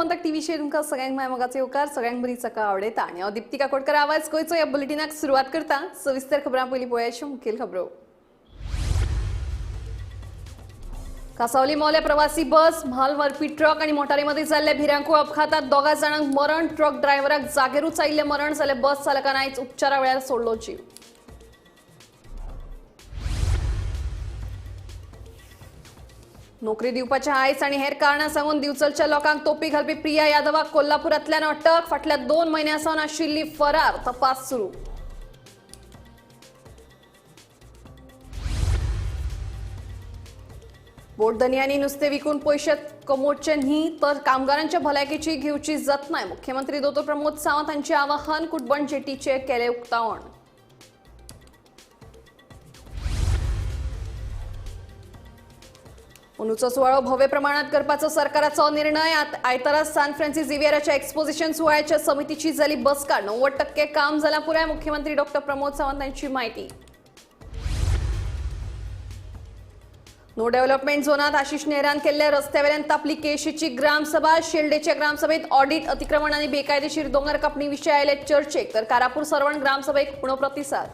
गोमंतक टीव्हीचेर तुमकां सगळ्यांक माय मोगाचो येवकार, सगळ्यांक बरी सकाळ आवडयता आनी हांव दीप्ती काकोडकर आवाज गोंयचो ह्या बुलेटिनाक सुरवात करता. सविस्तर खबरां पयलीं पळोवया मुखेल खबरो. कासावली मोले प्रवासी बस म्हाल व्हरपी ट्रक आनी मोटारीमध्ये जाल्ल्या भिरांकूळ अपघातात दोगा जाणांक मरण, ट्रक ड्रायव्हराक जागेरूच आयिल्लें मरण जाल्यार बस चालकान आयज उपचारा वेळार सोडलो जीव. नोकरी दिवपाच्या आयस आनी हेर कारणां सांगून दिवचलच्या लोकांक तोपी घालपी प्रिया यादवाक कोल्हापुरांतल्यान अटक, फाटल्या 2 म्हयन्यां सावन आशिल्ली फरार, तपास सुरू. बोटधनयांनी नुस्तें विकून पयशे कमोवचे न्ही तर कामगारांच्या भलायकेची घेवची जतनाय, मुख्यमंत्री दोतोर प्रमोद सावंत हांचे आवाहन, कुटबण जेटीचे केले उक्तावण. अंदूचो सुवाळो भव्य प्रमाणात करपाचो सरकाराचो निर्णय. आयतारा सान फ्रान्सिस झेवियराच्या एक्सपोजिशन सुवाळ्याच्या समितीची जाली बसका, 90% काम जालां पुराय, मुख्यमंत्री डॉक्टर प्रमोद सावंत हांची म्हायती. नो डेव्हलपमेंट झोनात आशिष नेहरान केल्ल्या रस्त्यावेल्यान तापली केशीची ग्रामसभा. शेल्डेच्या ग्रामसभेत ऑडिट, अतिक्रमण आनी बेकायदेशीर दोंगर कापणी विशय आयले चर्चेक, तर कारापूर सर्वण ग्रामसभेक उणो प्रतिसाद.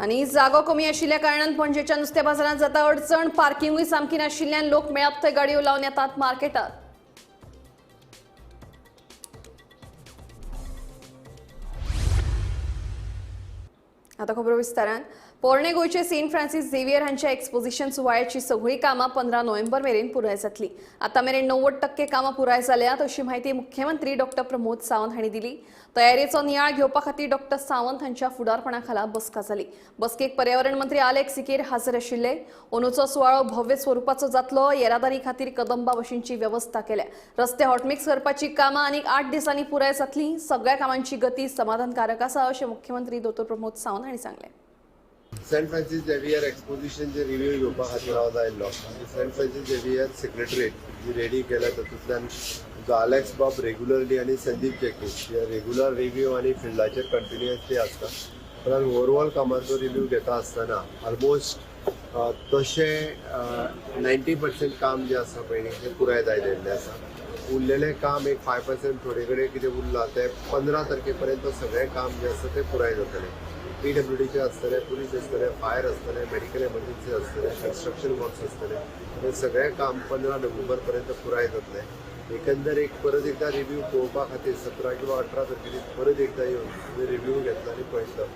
आनी जागो कमी आशिल्ल्या कारणान पणजेच्या नुस्त्या बाजारांत जाता अडचण, पार्किंगूय सामकी नाशिल्ल्यान लोक मेळप थंय गाडयो लावन येतात मार्केटात. आता खबरो विस्तारान. पोरणे गोंयचे सेंट फ्रान्सिस झेवियर हांच्या एक्सपोजिशन सुवाळ्याची सगळीं कामां 15 नोव्हेंबर मेरेन पुराय जातली. आतां मेरेन 90% कामां पुराय जाल्यात अशी म्हायती मुख्यमंत्री डॉक्टर प्रमोद सावंत हांणी दिली. तयारेचो नियाळ घेवपा खातीर डॉक्टर सावंत हांच्या फुडारपणा खाला बसका जाली. बसकेक पर्यावरण मंत्री आलेक्स सिकेर हाजीर आशिल्ले. अंदूचो सुवाळो भव्य स्वरुपाचो जातलो. येरादारी खातीर कदंबा बशींची वेवस्था केल्या. रस्ते हॉटमिक्स करपाची कामां आनीक 8 दिसांनी पुराय जातली. सगळ्या कामांची गती समाधानकारक आसा अशें मुख्यमंत्री दोतोर प्रमोद सावंत हांणी सांगलें. सेंट फ्रान्सिस झेवियर एक्सपोजिशनचे रिव्यू घेवपा खातीर हांव आयिल्लो. सेंट फ्रान्सिस झेवियर सेक्रेटरीट जी रेडी केल्या तातूंतल्यान जो आलेक्स बाब रेगुलरली आनी संदीप जॅकीस हे रेगुलर रिव्यू आनी फिल्डाचेर कंटिन्युअसली आसता. पण आमी ओवरऑल कामाचो रिव्यू घेता आसतना ऑलमोस्ट तशें 90% काम जें आसा पळय तें पुराय जायत येयल्लें आसा. उरलेलें काम एक 5% थोडे कडेन कितें उरलां तें 15 तारखे पर्यंत सगळें काम जें आसा तें पुराय जातलें. पीडब्ल्यूडीचे आसतले, पुलीस आसतले, फायर आसतले, मेडिकल एमर्जन्सी आसतले, कन्स्ट्रक्शन वर्क्स आसतले, हे सगळें काम 15 नोव्हेंबर पर्यंत पुराय जातलें. एकंदर एक परत एकदा रिव्यू पळोवपा खातीर 17 किंवा 18 तारखेर परत एकदा येवन रिव्यू घेतला आनी पळयतलो.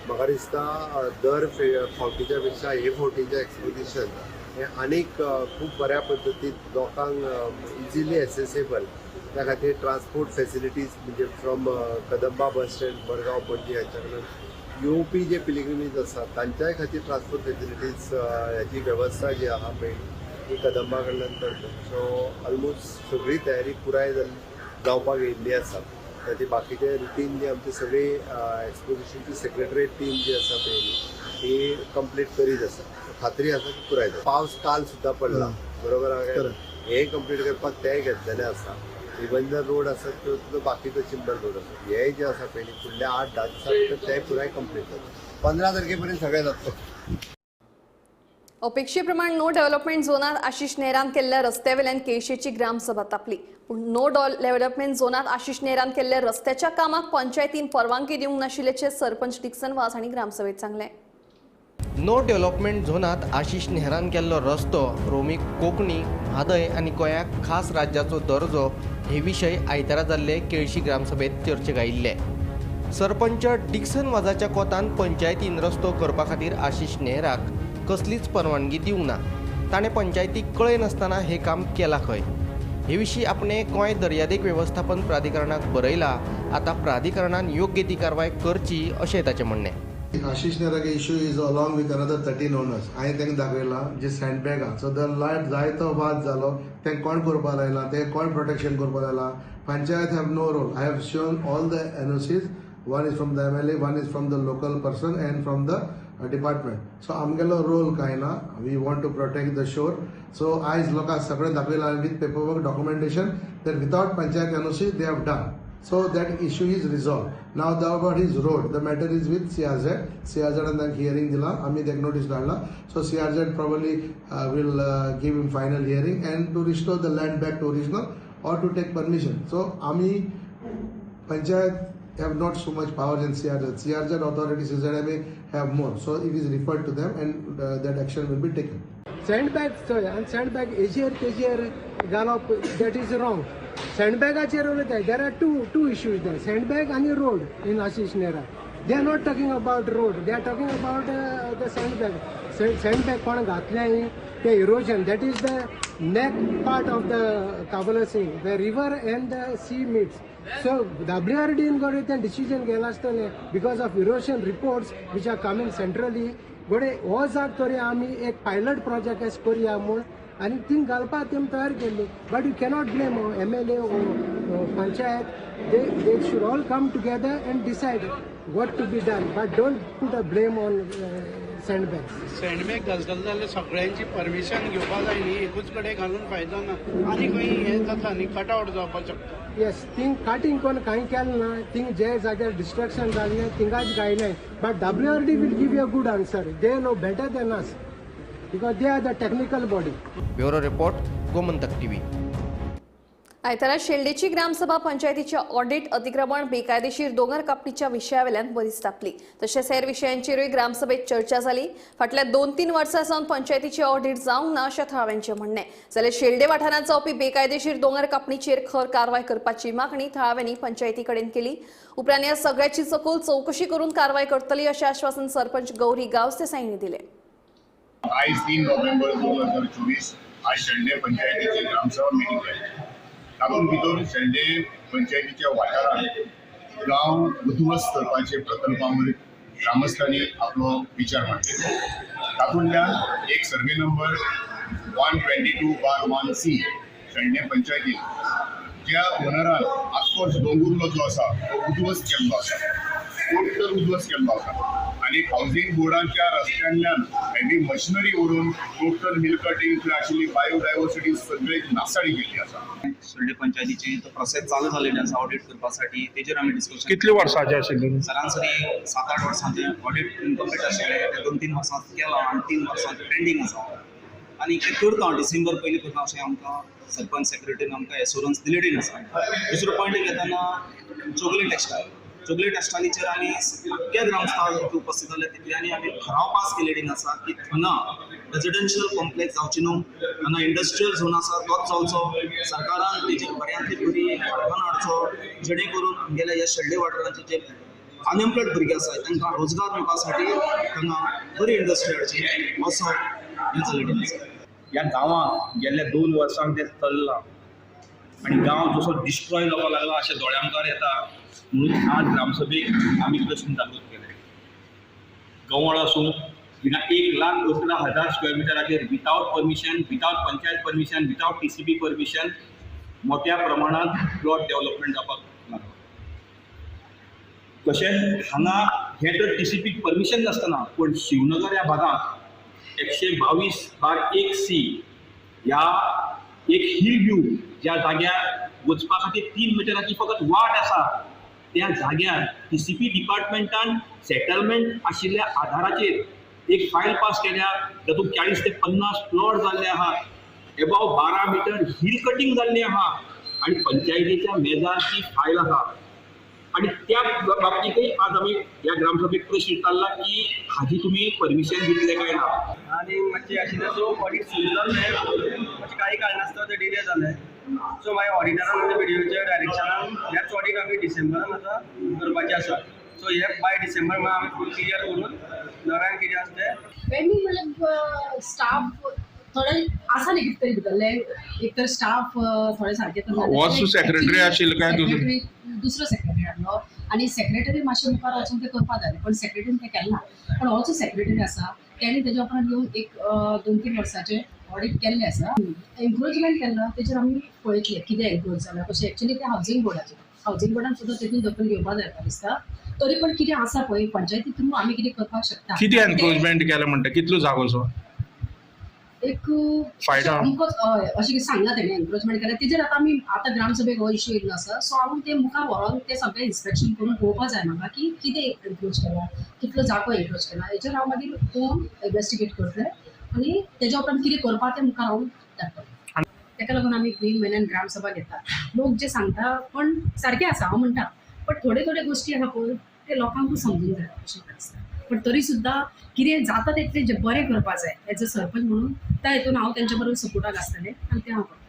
म्हाका दिसता दर फावटीच्या पेक्षा हे फावटीचें एक्सपोजिशन हें आनीक खूब बऱ्या पद्दतीन लोकांक इजिली एक्सेसेबल, त्या खातीर ट्रान्सपोर्ट फेसिलिटीज म्हणजे from Kadamba bus stand Madgaon Panaji हांच्या कडल्यान येवपी जे पिलिग्रिमीज आसात तांच्याय खातीर ट्रान्सपोर्ट फेसिलिटीज ह्याची वेवस्था जी आहा पळय ती कदंबा कडल्यान करता. सो ऑलमोस्ट सगळी तयारी पुराय जावपाक येयल्ली आसा. ती बाकीचे रुटीन जी आमची सगळी एक्सपोजिशनची सेक्रेटरीट टीम जी आसा पळय ती कंप्लीट करीत आसा. खात्री आसा की पुराय जाता. पावस काल सुद्दां पडला बरोबर आहा, हे कंप्लीट करपाक तेय घेतलेले आसा. रिबंदर रोड आसा त्यो सुद्दां बाकीचो चिंबल रोड आसा, हे जे आसा पळय फुडल्या 8-10 दिसां भितर ते पुराय कंप्लीट जाता. 15 तारखे पर्यंत सगळें जातलें. अपेक्षेप्रमाण नो डेव्हलपमेंट झोनात आशिष नेहरान केल्ल्या रस्त्यावेल्यान केळशेची ग्रामसभा तापली. पूण नो डेव्हलपमेंट झोनात आशिष नेहरान केल्ल्या रस्त्याच्या कामाक पंचायतीन परवानगी दिवंक नाशिल्ल्याचें सरपंच डिक्सन वाज हांणी ग्रामसभेत सांगलें. नो डेव्हलपमेंट झोनात आशिष नेहरान केल्लो रस्तो रोमी कोंकणी म्हादय आनी गोंयाक खास राज्याचो दर्जो हे विशय आयतारा जाल्ले केळशी ग्रामसभेत चर्चेक आयिल्ले. सरपंच डिक्सन वाजाच्या कोतान पंचायतीन रस्तो करपा खातीर आशिष नेहराक कसलीच परवानगी दिवंक ना. ताणें पंचायतीक कळयनासतना हें काम केलां खंय. हे विशीं आपणें गोंय दर्यादेग वेवस्थापन प्राधिकरणाक बरयलां. आतां प्राधिकरणान योग्य ती कारवाय करची अशें ताचें म्हणणें. Ashish नेहराचे issue is along with another 13 owners. हांवें तांकां दाखयलां जे सँडबॅगां, सो the light जायतो वाद जालो, तें कोण करपाक लायलां, तें कोण प्रोटेक्शन करपाक लायलां. Panchayat have no role. I have shown all the NOCs, one is from the MLA, one is from the local person and from the department. So आमगेलो रोल कांय ना, we want to protect the shore. So आयज लोकांक सगळें दाखयलां with paper work documentation that without panchayat NOC they have done. So that issue is resolved. Now the about his road, the matter is with CRZ. सीआरझेडान तांकां hearing दिलां, आमी ताका notice धाडला. So CRZ probably will give him final hearing and to restore the land back to original or to take permission. So आमी panchayat have not so much power in CRZ. CRZ authority, CZMA have more. So it is referred to them and that action will be taken. Sandbag चोय आनी सँडबॅग हेजेर तेजेर घालप, that is wrong. सँडबॅगाचेर उलयता, there are two issues there, sandbag आनी road. In Ashish Nehra, they are not talking about road, they are talking about the sandbag. Sandbag कोण घातले ते erosion, that is the neck part of the Cavelossim, the river and the sea meets. So डब्ल्यूआरडीन घडये तें decision घेतलां आसतलें because of erosion reports which are coming centrally. घडये हो जाग तरी आमी एक पायलट प्रोजेक्ट एस करया म्हूण आनी थिंग घालपाक तेमी तयार केल्ली. But you cannot blame MLA or panchayat. They should all come together and decide what to be done, but don't put a blame on sandbags. Sandbag घालतले जाल्यार सगळ्यांची परमिशन घेवपा जाय न्ही, एकूच कडेन घालून फायदो ना, आनी खंय हें जाता न्ही, कट आवट जावपाक शकता. येस, थिंग कटिंग कोण कांय केलें ना, थिंग जे जाग्यार डिस्ट्रक्शन जालें थिंगाच घायलें. But WRD will give you a good answer, they know better than us because they are the technical body. Bureau report, Gomantak TV. आयतारा शेल्डेची ग्रामसभा पंचायतीच्या ऑडिट अतिक्रमण बेकायदेशीर दोंगर कापणीच्या विशयावेल्यान बरीच तापली. तशेंच हेर विशयांचेरूय ग्रामसभेत चर्चा जाली. फाटल्या 2-3 वर्सां सावन पंचायतीचे ऑडिट जावंक ना अशें थळाव्यांचें म्हणणें. जाल्यार शेल्डे वाठारांत जावपी बेकायदेशीर दोंगर कापणीचेर खर कारवाय करपाची मागणी थळाव्यांनी पंचायती कडेन केली. उपरांत ह्या सगळ्याची सखोल चवकशी करून कारवाय करतली अशें आश्वासन सरपंच गौरी गांवस देसाई हांणी दिलें. आयज 3 नोव्हेंबर 2024 आज शेल्डे पंचायतीची ग्रामसभा मिटींग जाली. तातूंत भितर शेल्डे पंचायतीच्या वाठारांत गांव उद्ध्वस्त करपाचे प्रकल्पांवर ग्रामस्थांनी आपलो विचार मांडले. तातूंतल्यान एक सर्वे नंबर 122/1C Shelde पंचायतीन ज्या ओनरान आख्खो दोंगुर्लो जो आसा तो उद्ध्वस्त केल्लो आसा, टोटल उद्ध्वस्त केल्लो आसा आनी हावजींग बोर्डाच्या रस्त्यांतल्यान हेवी मशिनरी व्हरून टोटल हिल कटिंग आशिल्ली बायोडायवर्सिटी सगळी नासाडी केल्ली आसा. शेल्डे पंचायतीचे तो प्रोसेस चालू झालेले आसा ऑडिट करपासाठी, तेजेर आमी डिस्कशन. कितले वर्सांचे आशिल्ले? सरासरी 7-8 वर्सांचे ऑडिट इनकम्प्लीट आशिल्ले, ते 2-3 वर्सां केला आनी 3 वर्सां पेंडींग आसा आनी ते करता डिसेंबर पयलीं करता अशें आमकां सरपंच सेक्रेटरीन आमकां एश्योरन्स दिलेली आसा. दुसरो पॉयंट घेतना चोगले टेक्सटायल, चोगले टेक्सटायलीचेर आमी आख्ख्या ग्रामस्था उपस्थित जाले तितल्यांनी आमी ठराव पास केलेली आसा की हांगा रेजिडेन्शियल कॉम्प्लेक्स जावची न्हू, हांगा इंडस्ट्रियल झोन आसा तोच जावचो. सरकारान तेजेर बऱ्यांतली बरी कारखानो हाडचो जेणे करून आमगेल्या ह्या शेल्डे वाठारांचे जे अनएम्प्लॉयड भुरगे आसा तांकां रोजगार मेळपा साठी हांगा बरी इंडस्ट्री हाडची असो हें जालेलें आसा. ह्या गांवांत गेल्ल्या 2 वर्सांक तें चल्लां आनी गांव जसो डिस्ट्रॉय जावपाक लागला अशें दोळ्या मुखार येता म्हणून आज ग्रामसभेक आमी प्रश्न जागृत केले. गंवळ आसूं हिंगा 1,11,000 स्क्वेअर मिटराचेर without permission, without panchayat permission, without TCP permission मोठ्या प्रमाणांत प्लॉट डेव्हलपमेंट जावपाक लागला. तशेंच हांगा हें तर टीसीपी परमिशन नासतना पूण शिवनगर ह्या भागांत 122/1C ह्या एक हिल व्यू ज्या जाग्यार वचपा खातीर 3 मिटराची फकत वाट आसा त्या जाग्यार टीसीपी डिपार्टमेंटान सेटलमेंट आशिल्ल्या आधाराचेर एक फायल पास केल्या तातूंत 40 ते 50 प्लॉट जाल्ले आहात, एबाव 12 मिटर हिल कटिंग जाल्ली आहा आनी पंचायतीच्या मेजार ती फायल आसा. आनी त्या बाबतींतय आज आमी ह्या ग्रामसभेक प्रश्न विचारला की हाजी तुमी परमिशन दितले काय ना. आनी मातशें आशिल्लें सो ऑडिट सुरू जाल्लें, मातशें काही कारणास्तव तें डिले जालें. सो मागीर ऑडिटरान म्हणजे बीडीओच्या डायरेक्शनान हेच ऑडिट आमी डिसेंबरान आतां करपाचें आसा. सो हे बाय डिसेंबर म्हळ्यार आमी फूल क्लियर करून नव्यान कितें आसा तें पेंडींग म्हणल्यार स्टाफ थोडे आसा न्ही कितें तरी भितरले एक तर स्टाफ थोडे सारके सेक्रेटरी आशिल्ले काय दुसरो सेक्रेटरी हाडलो आनी सेक्रेटरी मातशें मुखार वचून तें करपाक जाय पण सेक्रेटरीन तें केलें ना. पण ऑल्सो सेक्रेटरी आसा तेणी तेज्या उपरांत येवन एक 2-3 वर्साचें ऑडिट केल्लें आसा, एन्क्रोचमेंट केल्लें तेजेर आमी पळयतले कितें एन्क्रोच जालां कशें. एक्चुअली तें हावजींग बोर्डाचें, हावजींग बोर्डान सुद्दां तितून दखल घेवपाक जाय म्हाका दिसता. तरी पण कितें आसा पळय पंचायती थ्रू आमी कितें करपाक शकता. कितें एन्क्रोचमेंट केलें म्हणटा, कितलो जागो असो? एक अमकोच हय अशें कितें सांगला तेणें, एन्क्रोचमेंट केल्या तेजेर. आतां आमी आतां ग्रामसभेक हो इशू येयल्लो आसा, सो हांव तें मुखार व्हरोन तें सगळें इन्स्पेक्शन करून पळोवपा जाय म्हाका की कितें एन्क्रोच केला, कितलो जागो एन्क्रोच केला, हेजेर हांव मागीर पळोवन इन्वेस्टिगेट करतलें आनी तेज्या उपरांत कितें करपा तें मुखार हांव धाडटलें. तेका लागून आमी 3 म्हयन्यान ग्रामसभा घेता. लोक जे सांगता पण सारकें आसा हांव म्हणटा, पण थोडे थोडे गोश्टी आसा पळय ते लोकांकूय समजून जाय अशें म्हाका दिसता. पण तरी सुद्दां कितें जाता तितलें जें बरें करपा जाय एज अ सरपंच म्हणून त्या हितून हांव तेंच्या बरोबर सपोर्टाक आसतलें आनी तें हांव करतलें.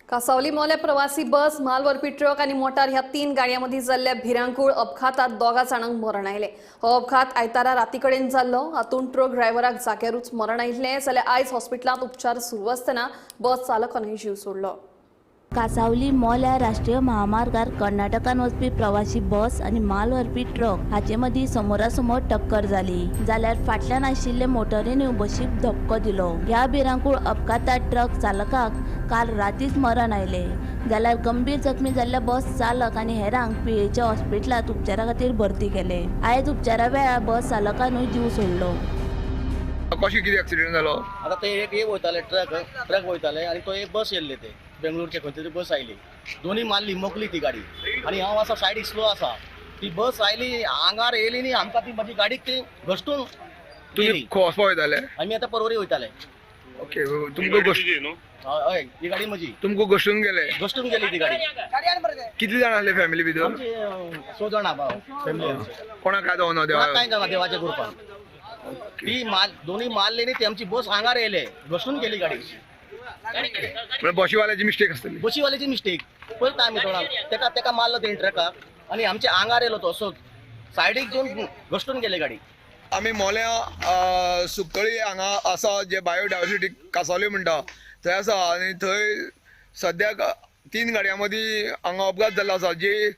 कासावली मोल्या प्रवासी बस, माल व्हरपी ट्रक आनी मोटार ह्या 3 गाडयां मदीं जाल्ल्या भिरांकूळ अपघातात 2 जाणांक मरण आयलें. हो अपघात आयतारा राती कडेन जाल्लो. हातूंत ट्रक ड्रायव्हराक जाग्यारूच मरण आयिल्लें, जाल्यार आयज हॉस्पिटलांत उपचार सुरू आसतना बस चालकानूय जीव सोडलो. कासावली मोल्या राष्ट्रीय महामार्गार कर्नाटकान वचपी प्रवासी बस आनी माल व्हरपी ट्रक हाचे मदीं समोरासमोर टक्कर जाली. जाल्यार फाटल्यान आशिल्ले मोटरीनूय बशीक धपको दिलो. ह्या भिरांकूळ अपघातात ट्रक चालकाक काल रातीच मरण आयलें, जाल्यार गंभीर जखमी जाल्ल्या बस चालक आनी हेरांक पिळेच्या हॉस्पिटलांत उपचारा खातीर भरती केले. आयज उपचारा वेळार बस चालकानूय जीव सोडलो. कशें कितें एक्सिडेंट जालो? आतां ते एक वयताले ट्रक वयताले आनी तो एक बस येयल्ले, ते बेंगलोरचे खंय तरी बस आयली, दोनी मारली मोकली ती गाडी आनी हांव आसा सायडीक स्लो आसा, ती बस आयली आंगार येयली न्ही आमकां, ती म्हाजी गाडीक ती घसटून. तुमी खंय वचपा वयताले? आमी आतां पर्वरी वयताले. ओके, तुमकां हय ही गाडी म्हजी. तुमकां घसटून गेले? घसटून गेली ती गाडी. कितली जाणां आसले फॅमिली भितर? आमची 6 जाणां फॅमिली. कोणाक काय जावना? कांय जावना देवाच्या कृपान. ती दोन्ही मारली न्ही ती आमची बस आंगार येयले, घसटून गेली गाडी. बशीवाल्याची मिस्टेक आसतली. बशीवाल्याची मिस्टेक पळयता आमी तोंडाक, तेका तेका मारलो तेणी ट्रकाक आनी आमच्या आंगार येयलो तो असोच सायडीक येवन घसटून गेली गाडी. आमी मोल्या सुकतळी हांगा आसा, जे बायोडायवर्सिटी कासावली म्हणटा थंय आसा आनी थंय सद्याक 3 गाडयां मदीं हांगा अपघात जाल्लो आसा. जी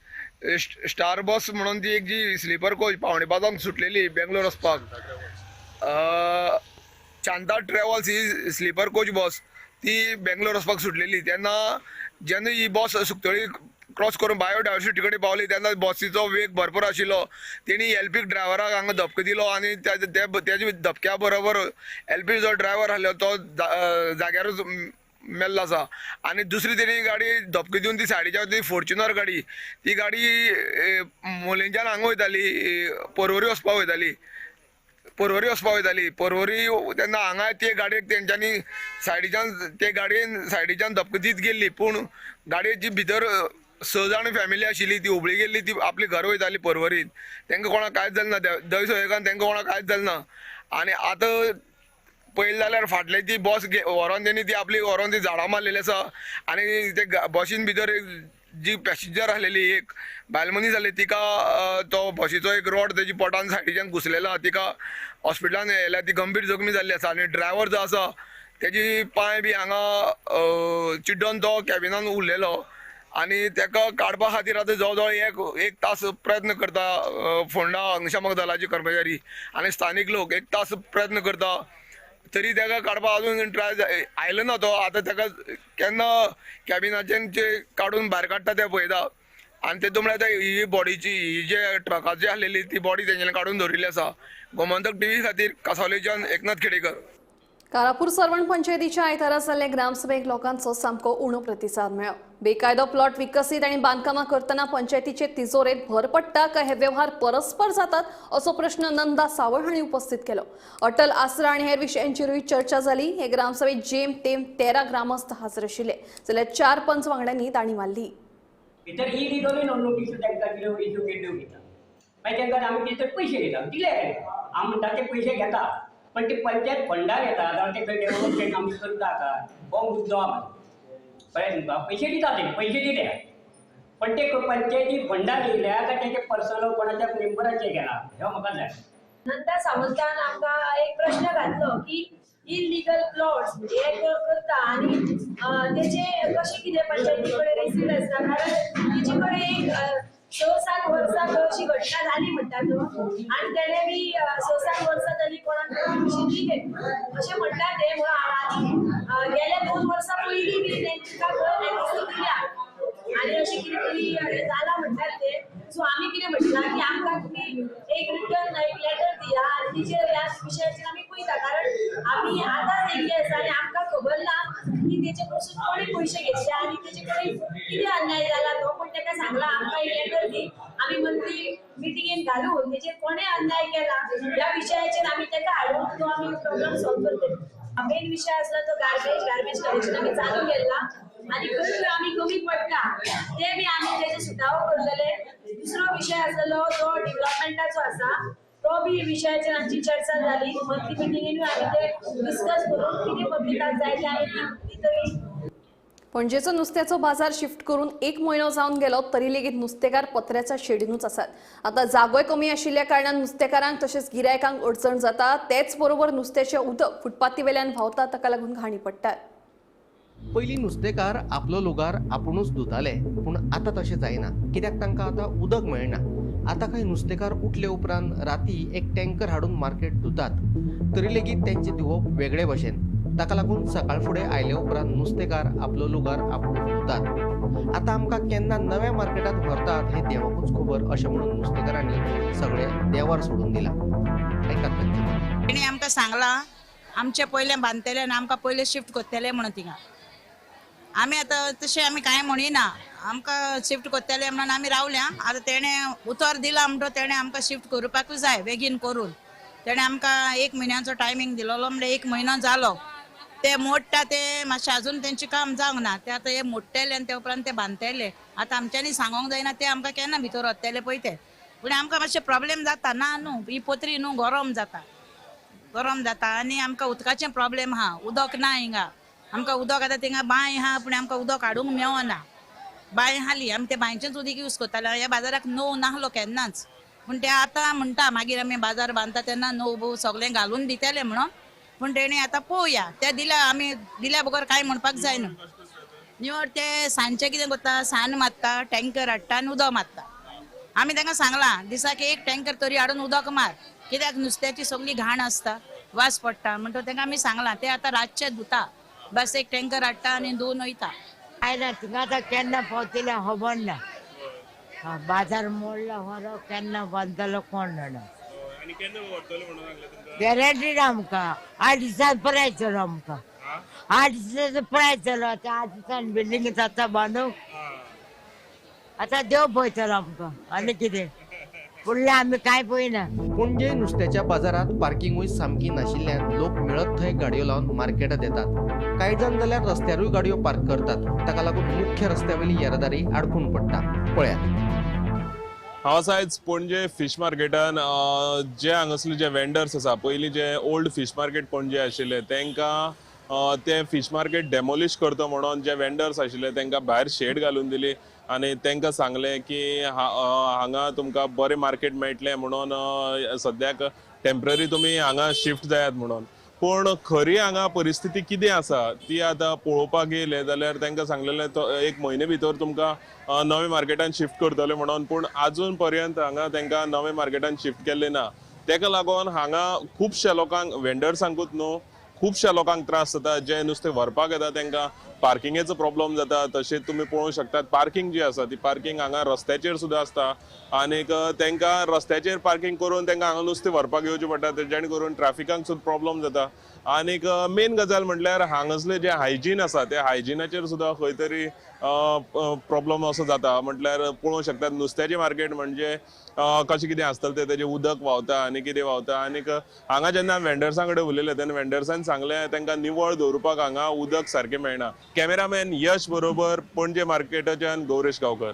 स्टार बस म्हणून ती एक जी स्लीपर कोच 4:45 सुटलेली बेंगलोर वचपाक, शांता ट्रॅव्हल्स ही स्लीपर कोच बस ती बेंगलोर वचपाक सुटलेली. तेन्ना जेन्ना ही बस सुकतळी क्रॉस करून बायोडायवर्सिटी कडेन पावली तेन्ना बसीचो वेग भरपूर आशिल्लो. तेणी एलपी ड्रायव्हराक हांगा धपको दिलो आनी तेज्या धपक्या बरोबर एलपी जो ड्रायव्हर आसलो तो जाग्यारूच मेल्लो आसा. आनी दुसरी तेणी गाडी धपको दिवन ती सायडीच्या ती फॉर्च्युनर गाडी, ती गाडी मोलेंच्यान हांगा वयताली, पर्वरी वचपाक वयताली, पर्वरी वचपाक वयताली. पर्वरी तेन्ना हांगा ते गाडयेक तेंच्यांनी सायडीच्यान ते गाडयेन सायडीच्यान धपको दीत गेल्ली, पूण गाडयेची भितर 6 जाण फॅमिली आशिल्ली ती हुबळी गेल्ली, ती आपली घर वयताली पर्वरीन. तांकां कोणाक कांयच जालें ना, दैवसंयोगान तांकां कोणाक कांयच जालें ना. आनी आतां पळयलें जाल्यार फाटले ती बस व्हरोन तेणी ती आपली व्हरोन ती झाडां मारलेली आसा आनी ते बसीन भितर जी पॅसेंजर आसलेली एक बायल मनीस आसली तिका तो बशीचो एक रोड तेजी पोटान सायडीच्यान घुसलेलो आसा, तिका हॉस्पिटलान येयल्या, ती गंभीर जखमी जाल्ली आसा. आनी ड्रायव्हर जो आसा तेजी पांय बी हांगा चिड्डोन तो कॅबिनान उरलेलो आनी तेका काडपा खातीर आतां जवळ जवळ एक तास प्रयत्न करता फोंडा अग्निशामक दलाचे कर्मचारी आनी स्थानीक लोक 1 तास प्रयत्न करता, तरी तेका काडपाक अजून ट्राय आयलो ना तो. आतां तेका केन्ना कॅबिनाच्यान काडून भायर काडटा ते पळयता. आनी तेतून म्हळ्यार ही बॉडीची ही जे ट्रकाची आसलेली ती बॉडी तेंच्यांनी काडून दवरिल्ली आसा. गोमंतक टीव्ही खातीर कासावलेच्यान एकनाथ खेडेकर. कारापूर सर्वण पंचायतीच्या आयतारा जाल्ले ग्रामसभेक लोकांचो सामको उणो प्रतिसाद मेळ्ळो. बेकायदो प्लॉट विकसीत आनी बांदकामां करतना पंचायतीचे तिजोरेंत भर पडटा काय हे व्यवहार परस्पर जातात असो प्रश्न नंदा सावळ हांणी उपस्थित केलो. अटल आसरा आनी हेर विशयांचेरूय चर्चा जाली. हे ग्रामसभेत जेम तेम 13 ग्रामस्थ हाजीर आशिल्ले, जाल्यार 4 पंच वांगड्यांनी ताणी मारली. भितर इलिगली नोटिसो तांकां दिल्यो, इश्यू केल्ल्यो दिता, मागीर तांकां आमी कितें तरी पयशे दिता, दिले आमी म्हणटा ते पयशे घेता, पण ते पंचायत फंडार येता जाल्यार ते खंय डेव्हलपमेंट आमी करता काय हो मुद्दो आहा. कळ्ळें तुमकां? पयशे दिता ते, पयशे दिले पण ते पंचायती फंडार येयल्या काय तेजे पर्सनल कोणाच्या मेंबराचे गेला हे म्हाका जाय. नंदा सावंतान आमकां एक प्रश्न घातलो की इलिगल प्लॉट्स हे करता आनी तेचे कशें कितें पंचायती कडेन रिसीट आसता, कारण तेचे कडेन एक 6-7 वर्सां अशी घटना जाली म्हणटा न्हू, आनी तेणे बी 6-7 वर्सां जाली कोणाक पयशे दिले अशें म्हणटा ते. म्हणून आनी गेल्या 2 वर्सां पयलीं बी तेंकां खंय दिल्या आनी अशें कितें तरी जालां म्हणटात ते. सो आमी कितें म्हटलां की आमकां तुमी एक रिटर्न एक लेटर दिया आनी तिचेर ह्या विशयाचेर आमी पळयता, कारण आमी आतांच येयल्ले आसा. आनी तेजे कडेन कितें अन्याय जाला तो पूण ताका सांगला आमकां लेटर दी, आमी मंथली मिटिंगेन घालून तेजेर कोणें अन्याय केला ह्या विशयाचेर आमी ताका हाडून तो आमी प्रॉब्लम सॉल्व करतले. मेन विशय आसलो तो गार्बेज कलेक्शन आमी चालू केल्ला आनी खंय आमी कमी पडटा ते बी आमी तेजे सुटावो करतले. दुसरो विशय आसलो तो डेव्हलपमेंटाचो आसा, तो बी विशयाचेर आमची चर्चा जाली. मंथली मिटिंगेनूय आमी ते डिस्कस करून कितें पब्लिकाक जाय ते आमी दितली. पणजेचो नुस्त्याचो बाजार शिफ्ट करून एक म्हयनो जावन गेलो तरी लेगीत नुस्तेकार पत्र्याच्या शेडीनूच आसात. आतां जागोय कमी आशिल्ल्या कारणान नुस्तेकारांक तशेंच गिरायकांक अडचण जाता. तेच बरोबर नुस्त्याचें उदक फुटपाथी वेल्यान व्हांवता, ताका लागून घाणी पडटात. पयलीं नुस्तेकार आपलो लुगार आपुणूच धुताले, पूण आतां तशें जायना, कित्याक तांकां आतां उदक मेळना. आतां कांय नुस्तेकार उठले उपरांत राती एक टँकर हाडून मार्केट धुतात, तरी लेगीत तेंचें धुवप वेगळे भशेन. ताका लागून सकाळ फुडें आयले उपरांत नुस्तेकार आपलो लुगार आपूण धुतात. आतां आमकां केन्ना नव्या मार्केटांत व्हरतात हें देवाकूच खबर अशें म्हणून नुस्तेकारांनी सगळें देवार सोडून दिलां. आयकात तांचें. तेणी आमकां सांगलां आमचें पयलें बांदतलें आनी आमकां पयलें शिफ्ट करतलें म्हणून. थिंगा आमी आतां तशें आमी कांय म्हणिना, आमकां शिफ्ट करतले म्हणून आमी रावल्या. आतां तेणें उतर दिलां म्हणटो तेणें आमकां शिफ्ट करपाकूच जाय बेगीन करून. तेणें आमकां एक म्हयन्याचो टायमींग दिलोलो, म्हणल्यार एक म्हयनो जालो. ते मोडटा ते मातशें अजून तेंचें काम जावंक ना, ते आतां हे मोडटले आनी ते उपरांत ते बांदतले. आतां आमच्यांनी सांगोंक जायना ते आमकां केन्ना भितर वतले पळय ते, पूण आमकां मातशें प्रॉब्लेम जाता ना न्हू, ही पत्री न्हू गरम जाता, गरम जाता आनी आमकां उदकाचें प्रॉब्लेम आहा. उदक ना हिंगा आमकां, उदक आतां थिंगा बांय आहा पूण आमकां उदक हाडूंक मेळना. बांय हाली आमी ते बांयचेंच उदीक यूज करताले. ह्या बाजाराक नोव नाहलो केन्नाच, पूण ते आतां म्हणटा मागीर आमी बाजार बांदता तेन्ना नोव बोव सगळें घालून दितले म्हणून, पूण तेणी आतां पळोवया ते दिल्या आमी दिल्या बगर कांय म्हणपाक जायना. निवड ते सांजचे कितें करता, सान मारता, टँकर हाडटा आनी उदक मारता. आमी तांकां सांगलां दिसाक एक टँकर तरी हाडून उदक मार, कित्याक नुस्त्याची सगळी घाण आसता, वास पडटा म्हणटो तांकां आमी सांगलां. ते आतां रातचे धुता, बस एक टँकर हाडटा आनी धुवन वयता. काय ना थिंगा आतां केन्ना पावतले खबर ना, बाजार मोडला खरो, केन्ना बांदतलो कोण जाणा. गॅरंटी ना आमकां, 8 दिसान पुराय चलो आमकां, 8 दिसांचो पुराय चलो. आतां 8 दिसान बिल्डींग जाता बांदूंक, आतां देव पळयतलो आमकां आनी कितें फुडलें आमी कांय पळयना. पणजे नुस्त्याच्या बाजारात पार्किंगूय सामकी नाशिल्ल्यान लोक मेळत थंय गाडयो लावन मार्केटात येतात. कांय जाण जाल्यार रस्त्यारूय गाडयो पार्क करतात, ताका लागून मुख्य रस्त्यावेली येरादारी आडखून पडटा. पळयात. हांव आसा आयज पणजे फिश मार्केटान. जे हांगासले जे वेंडर्स आसा, पयलीं जे ओल्ड फिश मार्केट पणजे आशिल्ले तांकां ते फिश मार्केट डेमोलिश करता म्हणून जे वेंडर्स आशिल्ले तांकां भायर शेड घालून दिली आनी तांकां सांगलें की हांगा तुमकां बरें मार्केट मेळटलें म्हणून सद्याक टेम्पररी तुमी हांगा शिफ्ट जायात म्हणून. पूण खरी हांगा परिस्थिती कितें आसा ती आतां पळोवपाक येयले जाल्यार तांकां सांगलेलें तो एक म्हयने भितर तुमकां नवे मार्केटान शिफ्ट करतले म्हणून, पूण आजून पर्यंत हांगा तांकां नवे मार्केटान शिफ्ट केल्लें ना. ताका लागून हांगा खुबश्या लोकांक, वेंडर्सांकूच न्हू, खुबश्या लोकांक त्रास जाता. जे नुस्तें व्हरपाक येता तांकां पार्किंगेचो प्रॉब्लम जाता. तशेंच तुमी पळोवंक शकतात पार्किंग जी आसा ती पार्किंग हांगा रस्त्याचेर सुद्दां आसता आनीक तांकां रस्त्याचेर पार्किंग करून तांकां हांगा नुस्तें व्हरपाक येवचें पडटा, जेणे करून ट्राफिकांक सुद्दां प्रॉब्लम जाता. आनीक मेन गजाल म्हटल्यार हांगासले जे हायजीन आसा ते हायजिनाचेर सुद्दां खंय तरी प्रॉब्लम असो जाता. म्हटल्यार पळोवंक शकतात नुस्त्याचें मार्केट म्हणजे कशें कितें आसतलें तें, तेजें उदक व्हांवता आनी कितें व्हांवता. आनीक हांगा जेन्ना वेंडर्सां कडेन उलयलें तेन्ना वेंडर्सान सांगलें तांकां निवळ दवरुपाक हांगा उदक सारकें मेळना. कॅमेरामॅन यश बरोबर पणजे मार्केटाच्यान गौरेश गांवकर.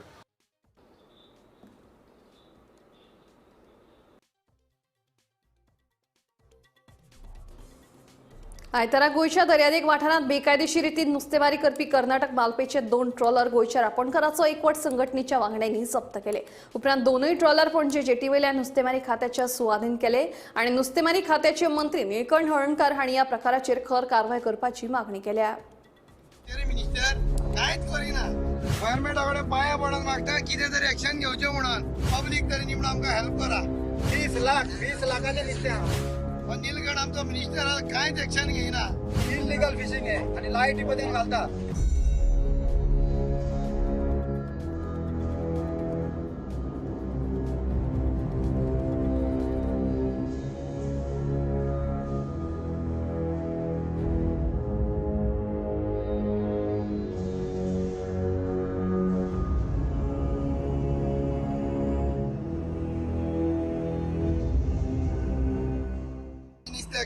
आयतारा गोंयच्या दर्यादेग वाठारांत बेकायदेशीर रितीन नुस्तेमारी करपी कर्नाटक मालपेचे 2 ट्रॉलर गोंयच्या रापणकाराचो एकवट संघटनेच्या वांगड्यांनी जप्त केले. उपरांत दोनूय ट्रॉलर पणजे जेटीवेल्या नुस्तेमारी खात्याच्या सुवादीन केले आनी नुस्तेमारी खात्याचे मंत्री निळकंठ हळर्णकार हांणी ह्या प्रकाराचेर खर कारवाय करपाची मागणी केल्या. मिनिस्टर कांयच करिना, गव्हर्मेंटा कडेन पांया पडून मागता कितें तरी एक्शन घेवचें म्हणून, पब्लीक तरी निमणो आमकां हेल्प करा. 20 लाख 20 लाखाचें नुस्तें पण निलगड आमचो मिनिस्टर कांयच एक्शन घेयना. इलिगल फिशींग आहे आनी लायटी पद्दतीन घालता.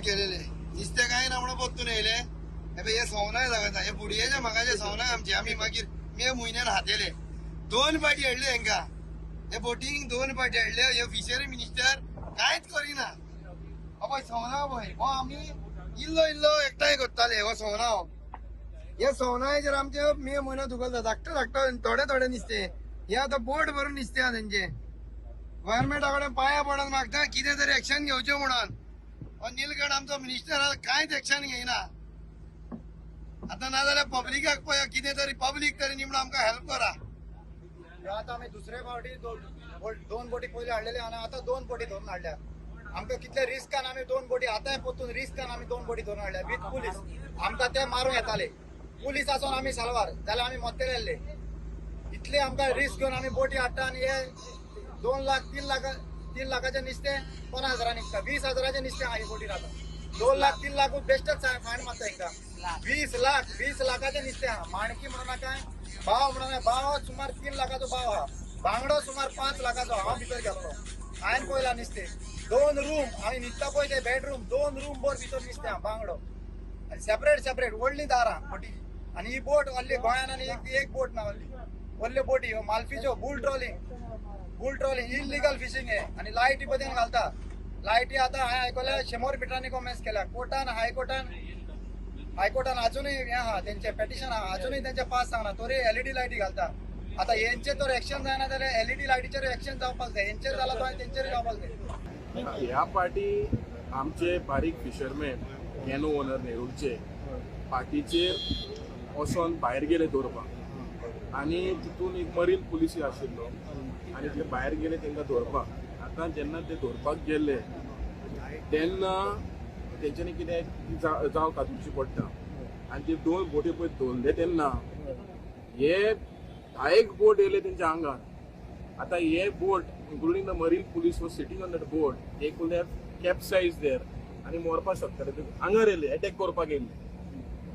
केलेले नुस्तें कांय ना म्हणून परतून येयले. हे पळय हे सवनाय लागता, हे बुडयेच्या म्हाकाचे सवनाय आमचे. आमी मागीर मे म्हयन्यान हातेले 2 पाटी हाडले हेंकां, हे बोटींग 2 पाटी हाडले. हे फिशरी मिनिस्टर कांयच करिना. पळय सवना पळय, हो आमी इल्लो इल्लो एकठांय करताले. हो सवना, हे सवनायचेर आमचे मे म्हयनो दुखलता. धाकटो धाकटो थोडे थोडे नुस्तें. हे आतां बोट भरून नुस्तें आहा तेंचे. गव्हर्मेंटा कडेन पांया पडून मागता कितें तरी एक्शन घेवचें म्हणून. हो निलकंठ आमचो मिनिस्टर आहा, कांयच एक्शन घेयना. आतां नाजाल्यार पब्लिकाक पळय कितें तरी, पब्लीक तरी निमणो आमकां हेल्प करा. आतां आमी दुसरे फावटी 2 बोटी पयलीं हाडलेले आनी आतां 2 बोटी धरून हाडल्या. आमकां कितले रिस्कान आमी 2 बोटी आतांय परतून रिस्कान आमी 2 बोटी धरून हाडल्या विथ पुलीस. आमकां ते मारूंक येताले. पुलीस आसून आमी साल्वार जाल्यार आमी मरतले आसले. इतले आमकां रिस्क घेवन आमी बोटी हाडटा आनी हे 2 लाख 3 लाखाचें नुस्तें 50 हजारांनी विकता. 20 हजाराचें नुस्तें आहा ही बोटीर आतां. 2 लाख 3 लाख बेश्टेच फायन मारता हेंकां. 20 लाख 20 लाखाचें नुस्तें आहा. माणकी म्हणून नाका, भाव म्हणून भाव सुमार 3 लाखाचो भाव आहा. बांगडो सुमार 5 लाखाचो. हांव भितर गेल्लो, हांवें पळयला नुस्तें. 2 रूम आमी न्हिदता पळय ते बेडरूम, 2 रूम भर भितर नुस्तें आहा बांगडो. आनी सेपरेट सेपरेट व्हडली दारां बोटी. आनी ही बोट व्हडली गोंयान आनी एक बोट ना व्हडली व्हडल्यो बोटी ह्यो मालफीच्यो. Bull trawling illegal fishing हे. आनी लायटी पद्दतीन घालता. लायटी आतां हांवें आयकल्या 100 मिटरांनी कॉमेन्स केल्या. कोर्टान हायकोर्टान अजुनूय हें आहा तेंचें पेटिशन आहा, अजुनूय तेंचें पास जावना. तरी एलईडी लायटी घालता. आतां हेंचेर तर एक्शन जायना जाल्यार एलईडी लायटीचेर एक्शन जावपाक जाय. हेंचेर जाला तो आनी तेंचेर जावपाक जाय. ह्या पार्टी आमचे बारीक फिशरमॅन कॅनो ओनर नेरूलचे पार्टीचेर वचोन भायर गेले दवरपाक आनी तितून एक मरीन पुलीस आशिल्लो आनी ते भायर गेले तांकां दवरपाक. आतां जेन्ना ते दवरपाक गेले तेन्ना तेंच्यांनी कितें जाव कातुची पडटा आनी ते 2 बोटी पळय धरले तेन्ना हे 10 बोट येयले तेंच्या आंगार. आतां हे boat including the marine police was sitting on that boat, they could have capsize there आनी मरपाक शकताले. आंगार येयले, एटॅक करपाक येयले.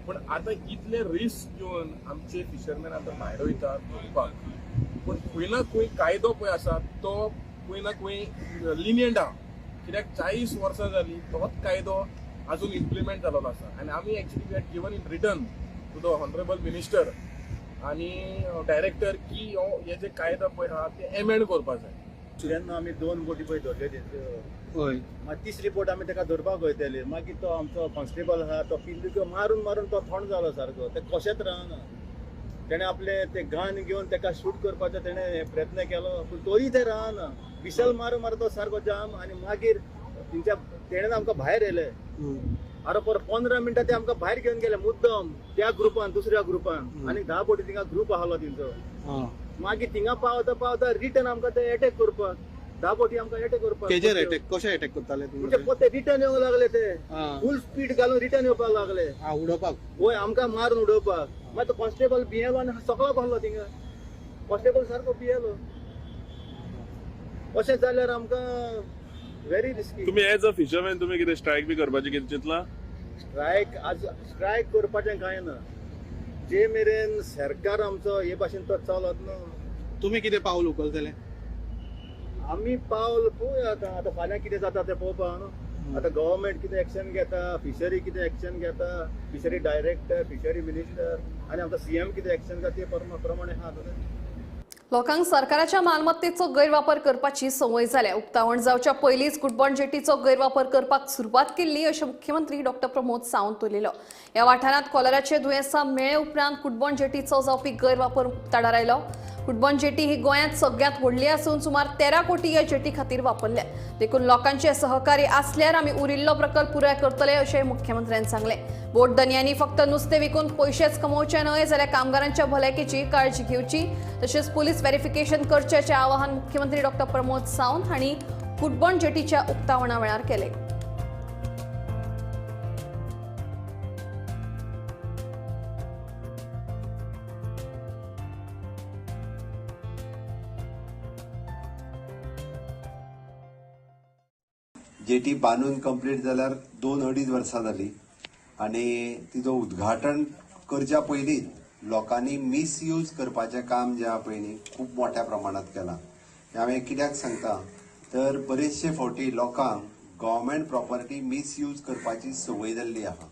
पूण आतां इतले रिस्क घेवन आमचे फिशरमॅन आतां भायर वयतात धरपाक. पूण खंय ना खंय कायदो पळय आसा तो खंय ना खंय लिनियंट आहा. कित्याक 40 वर्सां जालीं तोच कायदो अजून इम्प्लिमेंट जाल्लो आसा. आनी आमी actually we had given in return to the honourable minister आनी डायरेक्टर की हे जे कायदो पळय आहा ते एमेंड करपाक जाय. दुसऱ्यान आमी 2 बोटी पळय धरले तेंच्यो. हय, मागीर तिसरी बोट आमी ताका धरपाक वयताली. मागीर तो आमचो कॉन्स्टेबल आहा तो पिल्लुक्यो मारून मारून तो थंड जालो सारको. ते कशेंच रावना. तेणें आपले ते गन घेवन ताका शूट करपाचो तेणें प्रयत्न केलो पूण तोय ते रावना. विसल मारून मारून तो सारको जाम. आनी मागीर तेंच्या तेणें आमकां भायर येयले. आरो परत 15 मिनटां ते आमकां भायर घेवन गेले मुद्दम त्या ग्रुपान, दुसऱ्या ग्रुपान. आनी 10 बोटी थिंगा ग्रूप आहलो तेंचो. मागीर थिंगा पावता पावता रिटर्न आमकां ते एटॅक करपाक 10 बोटी आमकां एटॅक करपाक. केजेर एटॅक कशें एटॅक करताले? म्हणजे ते रिटर्न येवंक लागले. ते फूल स्पीड घालून रिटर्न येवपाक लागले. उडोवपाक? वय, आमकां मारून उडोवपाक. मागीर तो कॉन्स्टेबल भियेलो आनी सकलो बसलो थिंगा. कॉन्स्टेबल सारको भियेलो. अशें जाल्यार आमकां व्हेरी रिस्की. तुमी एज अ फिशरमॅन तुमी कितें स्ट्रायक बी करपाचें कितें चिंतलां? स्ट्रायक आज स्ट्रायक करपाचें कांय ना. जे मेरेन सरकार आमचो हे भाशेन तो चलत ना. तुमी कितें पावल उखलतले? आमी पावल पळोवया आतां. आतां फाल्यां कितें जाता तें पळोवपा न्हू. आतां गव्हर्मेंट कितें एक्शन घेता, फिशरी कितें एक्शन घेता, फिशरी डायरेक्टर, फिशरी मिनिस्टर आनी आमकां सीएम कितें एक्शन घेता ते प्रमाणे आहा आतां. लोकांक सरकाराच्या मालमत्तेचो गैरवापर करपाची संवय जाल्या. उक्तावण जावच्या पयलींच कुटबण जेटीचो गैरवापर करपाक सुरवात केल्ली अशें मुख्यमंत्री डॉ प्रमोद सावंत उलयलो. ह्या वाठारांत कॉलराचे दुयेंसा मेळ्ळे उपरांत कुटबण जेटीचो जावपी गैरवापर उक्ताडार आयलो. कुटबण जेटी ही गोंयांत सगळ्यांत व्हडली आसून सुमार 13 कोटी ह्या जेटी खातीर वापरल्या. देखून लोकांचे सहकार्य आसल्यार आमी उरिल्लो प्रकल्प पुराय करतले अशें मुख्यमंत्र्यान सांगलें. बोट धनयांनी फक्त नुस्तें विकून पयशेच कमोवचे न्हय जाल्यार कामगारांच्या भलायकेची काळजी घेवची तशेंच पुलीस व्हेरिफिकेशन करचें अशें आवाहन मुख्यमंत्री डॉ प्रमोद सावंत हांणी कुटबण जेटीच्या उक्तावणा वेळार केलें. जेटी बांदून कंप्लीट जाल्यार 2-2.5 वर्सां जाली आनी तिजो उद्घाटन करच्या पयलींच लोकांनी मिसयूज करपाचें काम जें आहा पळय न्ही खूब मोठ्या प्रमाणांत केलां. हांवें कित्याक सांगता तर बरेचशे फावटी लोकांक गव्हर्मेंट प्रॉपर्टी मिसयूज करपाची संवय जाल्ली आहा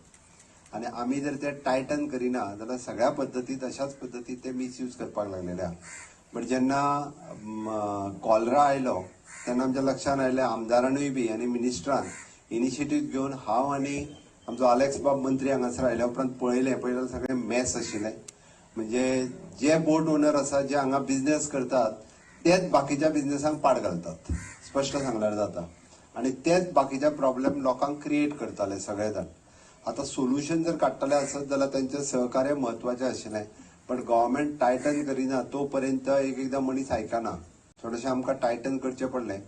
आनी आमी जर ते टायटन करिना जाल्यार सगळ्या पद्दतीत अशाच पद्दतीत ते मिसयूज करपाक लागलेले आहा. बट जेन्ना कॉलरा आयलो तेन्ना आमच्या लक्षान आयलें आमदारानूय बी आनी मिनिस्टरान इनिशिएटीव घेवन हांव आनी आमचो आलेक्स बाब मंत्री हांगासर आयल्या उपरांत पळयलें सगळें मॅस आशिल्लें. म्हणजे जे बोट ओनर आसा जे हांगा बिझनेस करतात तेच बाकीच्या बिझनेसांक पाड घालतात, स्पश्ट सांगल्यार जाता, आनी तेच बाकीच्या प्रॉब्लेम लोकांक क्रिएट करताले सगळे जाण. आतां सोल्युशन जर काडटले आसत जाल्यार तेंचें सहकार्य म्हत्वाचें आशिल्लें, बट गव्हर्मेंट टायटन करिना तो पर्यंत एक एकदां मनीस आयकना. थोडेशें आमकां टायटन करचें पडलें.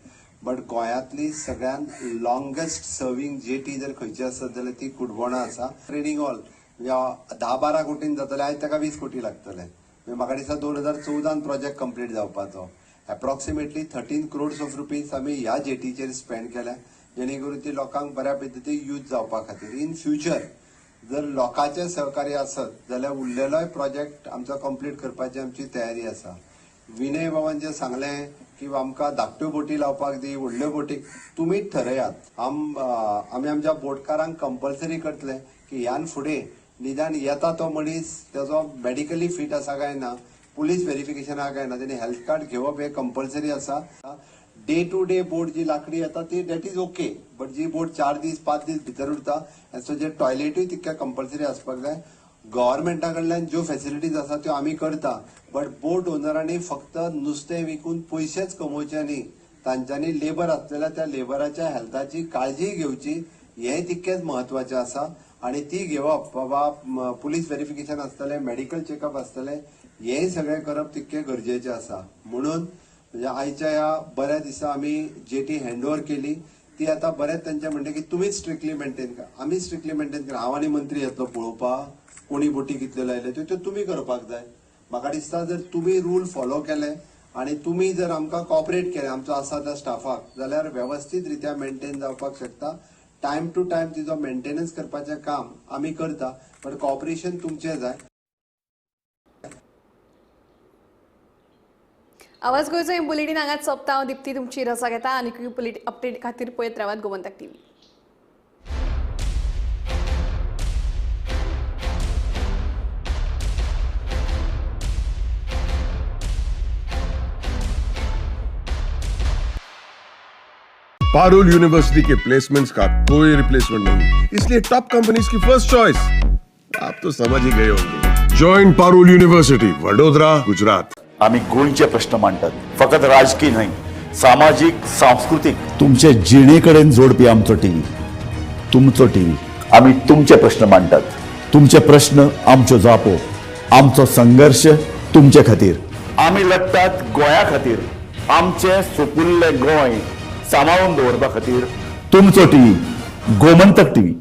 बट गोंयांतली सगळ्यान लॉंगेस्ट सर्वींग जेटी जर खंयची आसत जाल्यार ती कुडबोणा आसा. ट्रेडींग हॉल म्हणजे 10-12 कोटीन जातले, आयज ताका 20 कोटी लागतले. म्हणजे म्हाका दिसता 2014 प्रोजेक्ट कंप्लीट जावपाचो. एप्रॉक्सिमेटली 13 crores of rupees आमी ह्या जेटीचेर स्पेंड केल्या, जेणे करून ती लोकांक बऱ्या पद्दतीन यूज जावपा खातीर. इन फ्युचर जर लोकांचें सहकार्य आसत जाल्यार उरलेलोय प्रोजेक्ट आमचो कंप्लीट करपाची आमची तयारी आसा. विनय बाबान जें सांगलें की आमकां धाकट्यो बोटी लावपाक दी, व्हडल्यो बोटी, तुमीच ठरयात. आमी आमच्या बोटकारांक कंपल्सरी करतले की ह्यान फुडें निदान येता तो मनीस तेजो मेडिकली फीट आसा काय ना, पुलीस व्हेरिफिकेशन आहा काय ना, तेणी हेल्थ कार्ड घेवप हें कंपल्सरी आसा. डे टू डे बोट जी लाकडी येता ती that is okay, but जी बोट 4 दीस 5 दीस भितर उरता सो जे टॉयलेटूय तितक्या कंपल्सरी आसपाक जाय. गव्हर्मेंटा कडल्यान ज्यो फेसिलिटीज आसा त्यो आमी करता, बट बोट ओनरांनी फक्त नुस्तें विकून पयशेच कमोवचे न्ही, तांच्यांनी लेबर आसलेल्या त्या लेबराच्या हेल्थाची काळजी घेवची हें तितकेंच म्हत्वाचें आसा. आनी ती घेवप बाबा पुलीस व्हेरिफिकेशन आसतलें, मेडिकल चेकअप आसतलें, हें सगळें करप तितकें गरजेचें आसा. म्हणून म्हणजे आयच्या ह्या बऱ्या दिसा आमी जेटी हँडओवर केली ती आतां बरेंच तांचें म्हणणें की तुमीच स्ट्रिक्टली मेंटेन करा, आमी स्ट्रिक्टली मेंटेन करा. हांव आनी मंत्री येतलो पळोवपाक कोणी बोटी कितल्यो लायल्यो त्यो तुमी करपाक जाय. म्हाका दिसता जर तुमी रूल फॉलो केले आनी तुमी जर आमकां कॉपरेट केलें आमचो आसा त्या स्टाफाक जाल्यार वेवस्थीत रित्या मेंटेन जावपाक शकता. टायम टू टायम तिजो मेंटेनन्स करपाचें काम आमी करता, बट कॉपरेशन तुमचें जाय. आवाज गोंयचो हे बुलेटीन हांगाच सोंपता. हांव दीप्ती तुमची रजा घेता. आनीक बुलेटीन अपडेट खातीर पळयत रावात Gomantak TV. Parul university K placements का कोई रिप्लेसमेंट नहीं, इसलिए टॉप कंपनीज की फर्स्ट चॉइस आप तो समझ ही गए होंगे. Join Parul university, Vadodara, Gujarat. आम्ही गोंयचे प्रश्न मांडटात, फकत राजकीय न्हय, सामाजीक, सांस्कृतीक, तुमचे जिणे कडेन जोडपी आमचो टीव्ही, तुमचो टीव्ही. आम्ही तुमचे प्रश्न मांडटात, तुमचे प्रश्न आमच्यो जापो, आमचो संघर्ष तुमचे खातीर. आमी लढटात गोंया खातीर, आमचें सोपुल्लें गोंय सांबाळून दवरपा खातीर. तुमचो टीव्ही, गोमंतक टीव्ही.